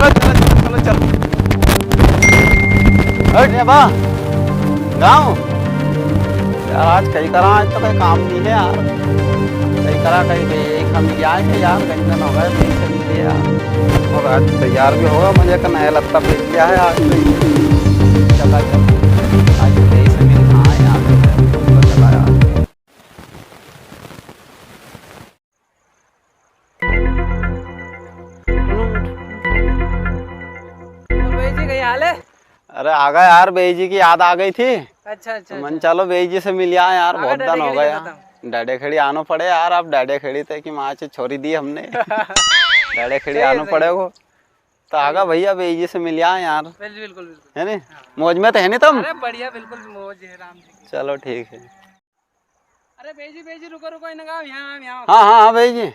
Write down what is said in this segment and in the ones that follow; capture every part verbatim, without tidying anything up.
चलो, चलो, चलो। हट रे बा, गाँव। यार, आज कई करा, आज तो कई काम नी है यार। कई करा, कई, कई एक हम क्या है कि यार, कई दिन हो गए, कई से मिले यार। और आज तैयार भी होगा, मजे का नया लत्ता पहन लिया है आज तो। चला चल, आज तो कई से मिलना है यार, चला यार। और भाई जी, कई हाल है? अरे, आ गया यार, बेई जी की याद आ गई थी। अच्छा, अच्छा, तो मन अच्छा। चलो बेई जी से मिल आए यार, आ गया बहुत दिन हो गया। डाडे खेड़ी आनो पड़े यार, अब डाडे खेड़ी ते कि माँ से छोरी दी हमने। डाडे खेड़ी आनो पड़ेगो। तो आगा भैया, बेई जी से मिल आए यार। बिल्कुल, बिल्कुल, बिल्कुल। है नी? हाँ। मौज में तो है नी तुम? अरे बढ़िया, बिल्कुल मौज है राम जी की। चलो ठीक है। अरे बेई जी, बेई जी, रुको, रुको, इन्हें गाओ, यहाँ, यहाँ। हाँ, हाँ, हाँ, बेई जी।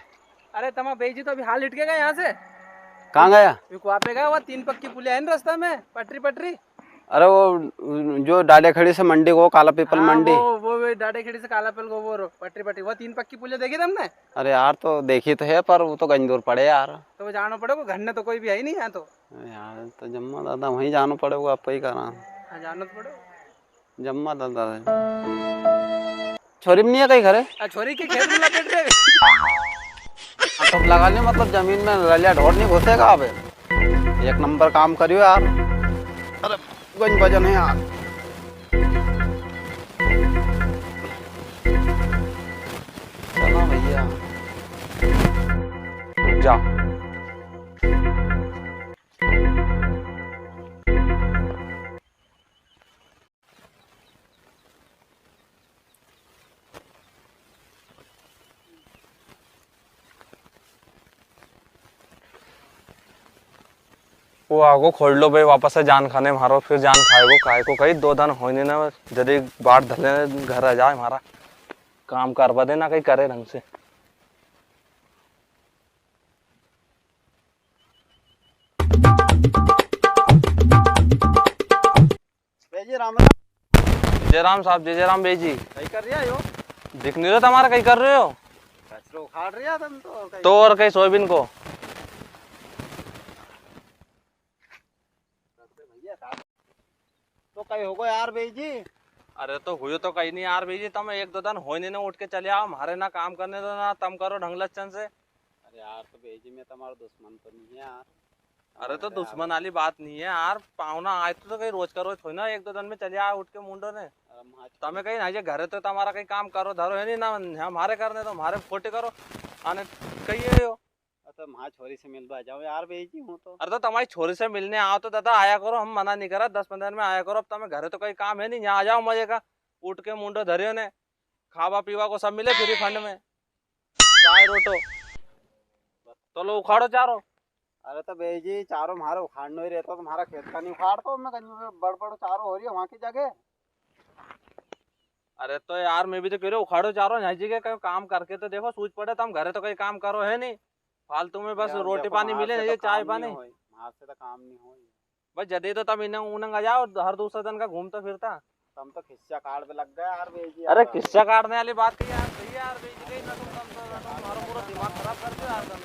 अरे तमा बेई जी तो अभी हाल हिट के गया यहाँ से। कहाँ गया? वे कुआ पे गया, वो तीन पक्की पुलिया है ना रास्ता में, पटरी, पटरी। अरे वो जो डाडे खेड़ी से मंडी को, काला पीपल हाँ, मंडी। वो, वो, वो डाडे खेड़ी से काला पीपल को, वो रो, पटरी, पटरी, वो तीन पक्की पुलिया देखी तुमने? अरे यार, तो देखी तो है, पर वो तो गंज दूर पड़े यार। तो वो जानो पड़ेगो, घर में तो कोई भी है ही नहीं यहाँ तो। अरे यार, तो जम्मा दादा वहीं जानो पड़ेगो, आप ही करा। हाँ, जानो तो पड़ेगो। जम्मा दादा है। छोरी भी नहीं है कहीं घरे? आ, छोरी के खेत में लपेट रहे। आ, तो लगा ले, मतलब जमीन में रलिया ढोर नहीं घुसेगा अब। एक नंबर काम करियो यार। अरे, गंज वजन है यार। चलो भैया। जा। वो आगो खोल लो भाई, वापस से जान खाने मारो, फिर जान खाएगो, काय को कई दो दन होने ना, जदी बाट धले घर आ जाए, हमारा काम करवा देना, कई करे ढंग से। बेजी राम राम। जय राम साहब, जय जय राम बेजी। कई कर रिया हो? दिख नहीं रहे तुम्हारा, कई कर रहे हो? कचरो उखाड़ रिया तुम तो, कई तो और कई सोयाबीन को। तो कई होगो यार बेजी? अरे तो हुयो तो कई नहीं यार बेजी, तुम एक दो दन होने ना उठ के चले आओ, हमारे ना काम करने दो ना तुम करो ढंग लक्षण से। अरे यार, तो बेजी, मैं तुम्हारा दुश्मन तो नहीं है यार। अरे तो यार, दुश्मन वाली बात नहीं है यार, पावना आए तो, तो कई रोज का रोज थोड़ी ना, एक दो दन में चले आए उठ के मुंडो ने। अरे माँ तमे कई ना, ये घरे तो तुम्हारा कई काम करो धरो है नहीं ना, हमारे करने तो हमारे खोटे करो, आने कई है यो। अरे तो माँ छोरी से मिलवा जाओ यार, बेजी हूँ तो। अरे तो तुम्हारी छोरी से मिलने आओ तो दादा आया करो, हम मना नहीं करा, दस पंद्रह दिन में आया करो। अब तुम्हें घरे तो कई काम है नहीं, यहाँ आ जाओ मजे का, उठ के मुंडो धरियो ने, खावा पीवा को सब मिले फ्री फंड में। चाय रोटो। तो लो उखाड़ो चारो। अरे तो बेजी, चारो म्हारे उखाड़नो ही रहतो, तुम्हारा खेत का नहीं उखाड़तो मैं, कहीं बड़ बड़ चारो हो रही है वहां की जगह। अरे तो यार, मैं भी तो कह रहा हूँ, उखाड़ो चारो, यहाँ जी के कोई काम करके तो देखो, सूझ पड़े, तुम घरे तो कोई काम करो है नहीं, फालतू में बस यार, रोटी देखो, पानी म्हार मिले, से ये तो चाय काम नहीं पानी। होई, म्हार से तो काम नहीं होई। बस जदे तो तम इन्हें उन्हें आ जाओ, हर दूसरे दिन का घूमता फिरता। तम तो खिस्सा काट पे लग गया यार, बेजी अरे यार। खिस्सा काटने वाली बात कही यार, सही है यार, बेजी कही ना तुम, तम तो, ना तुम, हमारा पूरा दिमाग खराब कर दिया यार तुम।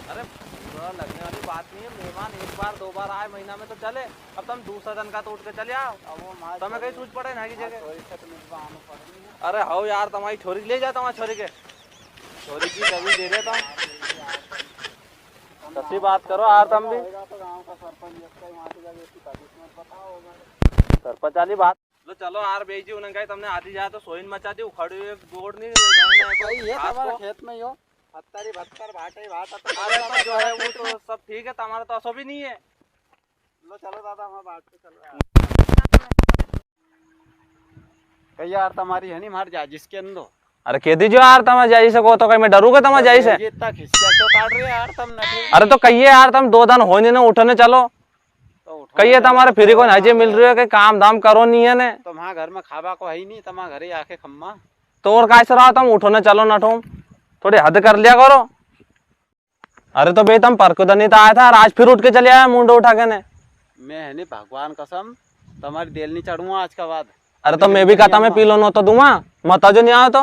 अरे बुरा लगने वाली बात नहीं है, मेहमान एक बार दो बार आए महीना में तो चले, अब तुम दूसरा दिन का तो उठ के चले आओ। अब वो म्हार तुम्हें कहीं छोरी, सूझ पड़े ना की म्हार जगह। छोरी से तो मिलवा आना पड़ेगा। अरे हो यार, तुम्हारी छोरी ले जाता हूँ, छोरी के, छोरी की तभी दे देता हूँ। सच्ची बात करो यार, तुम भी। सरपंच वाली बात। लो चलो यार, बेजी उन्हें कही तुमने आधी जाए तो सोइन मचा दी, उखाड़ी एक गोड़ नहीं। भाई, ये हमारे खेत में ही हो। भत्तारी भत्तर, भाटे भाटा तो अरे तो जो है वो तो सब ठीक है, तुम्हारा तो असो भी नहीं है। लो चलो दादा, हमारे बाट पे चलो यार। कही यार, तुम्हारी है नहीं, मार जा जिसके अंदो। अरे कह दीजिए यार, तमा जाई से को तो कहीं मैं डरूंगा तमा जाई से। ये इतना खिस्सा क्यों काट रहे हो यार तुम नटू? अरे तो कहिए यार, तुम दो दिन होने ने उठने चलो। तो उठो कहिए ना, तुम्हारे चलो। फ्री को ना जे मिल रही है कि काम धाम करो नहीं है ने। तुम्हारे घर में खाबा को है ही नहीं, तुम्हारे घर ही आके खम्मा। तो और काय से रहा, तुम उठो ने चलो नठो, थोड़ी हद कर लिया करो। अरे तो बे, तम परकुदनी तो आया था और आज फिर उठ के चले आया मुंडो उठा के ने। मैं है नी भगवान कसम, तुम्हारी देल नी चढ़ूंगा आज का बाद। अरे तो मैं भी कहता मैं पीलो नो तो दूंगा, मत जो नहीं आया तो।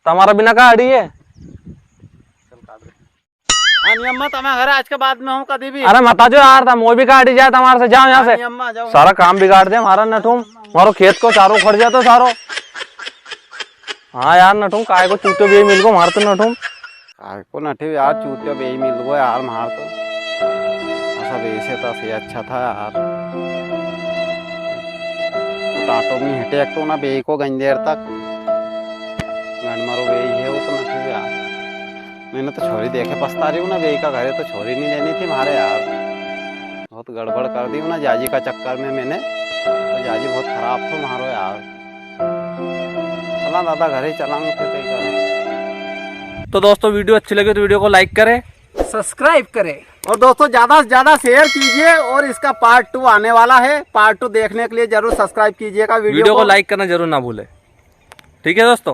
तुम्हारा बिना का अड़ी है। चल काट दे। हाँ, नी अम्मा, तमारे घर आज के बाद में हूँ कदी भी। अरे मत आजो यार, तम वो भी काटी जाए तमारे से, जाओ यहाँ से। हाँ, नी अम्मा, जाओ। सारा काम बिगाड़ दे हमारा नठूम, हमारो खेत को चारो उखड़ जातो सारो। हाँ यार नठूम, काय को चूत्यो बेई मिल गो म्हारे तो नठूम। काय को नठूम यार, चूत्यो बेई मिल गो यार म्हारे तो। असा बेई से तो सही अच्छा था यार। टाटो में हिटे एक तो ना बेई को घणी देर तक। गंडमरो बेई है वो तो नठूम यार। मैंने तो छोरी देखे पछता रियो हूँ ना, बेई का घरे तो छोरी नी लेनी थी म्हारे यार। बहुत गड़बड़ कर दी हूँ ना जाजी का चक्कर में मैंने, तो जाजी बहुत खराब थो म्हारो यार। चला दादा, घरे चलांगे फिर कई करें। तो दोस्तों, video अच्छी लगे तो video को like करें, subscribe करें और दोस्तों, ज्यादा से ज्यादा share कीजिए और इसका part two आने वाला है। Part two देखने के लिए जरूर subscribe कीजिएगा, video video को को like करना जरूर ना भूले। ठीक है दोस्तों।